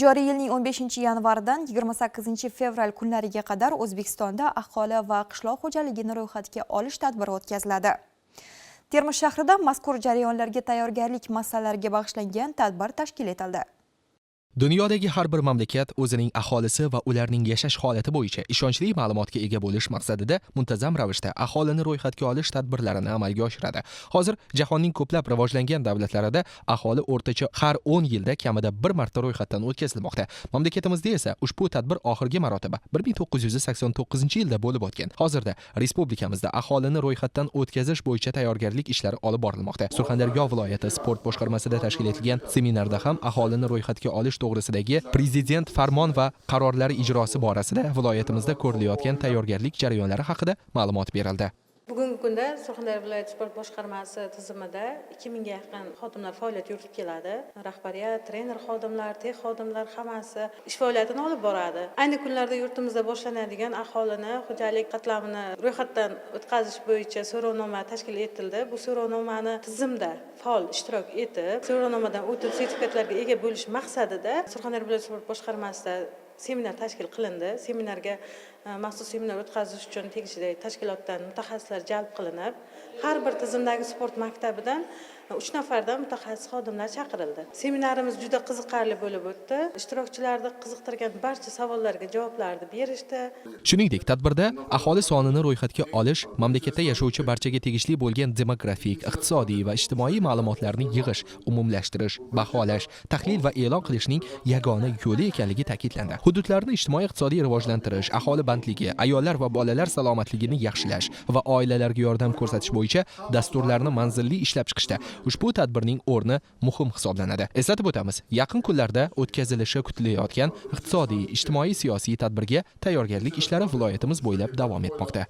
Joriy yilning 15 yanvaridan 28 fevral kunlariga qadar O'zbekistonda aholi va qishloq xo'jaligini ro'yxatga olish tadbiri o'tkaziladi. Termiz shahrida mazkur jarayonlarga tayyorgarlik masalalariga bag'ishlangan tadbir tashkil etildi. Dunyodagi har bir mamlakat o'zining aholisi va ularning yashash holati bo'yicha ishonchli ma'lumotga ega bo'lish maqsadida muntazam ravishda aholini ro'yxatga olish tadbirlarini amalga oshiradi. Hozir jahonning ko'plab rivojlangan davlatlarida aholi o'rtacha har 10 yilda kamida bir marta ro'yxatdan o'tkazilmoqda. Mamlakatimizda esa ushbu tadbir oxirgi marotaba 1989-yilda bo'lib o'tgan. Hozirda respublikamizda aholini ro'yxatdan o'tkazish bo'yicha tayyorgarlik ishlari olib borilmoqda. Surxondaryo viloyati sport boshqarmasida tashkil etilgan seminarda ham aholini ro'yxatga olish to'g'risidagi prezident farmon va qarorlari ijrosi borasida viloyatimizda ko'rilayotgan tayyorgarlik jarayonlari haqida ma'lumot berildi. Bugungi kunda Surxondaryo viloyati sport boshqarmasi tizimida 2000 ga yaqin xodimlar faoliyat yuritib keladi. Rahbariyat, trener xodimlar, tex xodimlar hammasi ish faoliyatini olib boradi. Ayni kunlarda yurtimizda boshlanadigan aholini, xo'jalik qatlamini ro'yxatdan o'tkazish bo'yicha so'rovnoma tashkil etildi. Bu so'rovnomani tizimda faol ishtirok etib, so'rovnomadan o'tib sertifikatlarga ega bo'lish maqsadida Surxondaryo viloyati sport boshqarmasida seminar tashkil qilindi. Seminarga maxsus seminar o'tkazish uchun tegishli tashkilotdan mutaxassislar jalb qilinib, har bir tizimdagi sport maktabidan 3 nafardan mutaxassis xodimlar chaqirildi. Seminarimiz juda qiziqarli bo'lib o'tdi. Ishtirokchilarni qiziqtirgan barcha savollarga javoblarni berishdi. Shuningdek, tadbirda aholi sonini ro'yxatga olish mamlakatda yashovchi barchaga tegishli bo'lgan demografik, iqtisodiy va ijtimoiy ma'lumotlarni yig'ish, umumlashtirish, baholash, tahlil va e'lon qilishning yagona yo'li ekanligi ta'kidlandi. Hududlarni ijtimoiy-iqtisodiy rivojlantirish, aholi bandligi, ayollar va bolalar salomatligini yaxshilash va oilalarga yordam ko'rsatish bo'yicha dasturlarni manzilli ishlab chiqishda ushbu tadbirning o'rni muhim hisoblanadi. Eslatib o'tamiz, yaqin kunlarda o'tkazilishi kutilayotgan iqtisodiy, ijtimoiy, siyosiy tadbirga tayyorgarlik ishlari viloyatimiz bo'ylab davom etmoqda.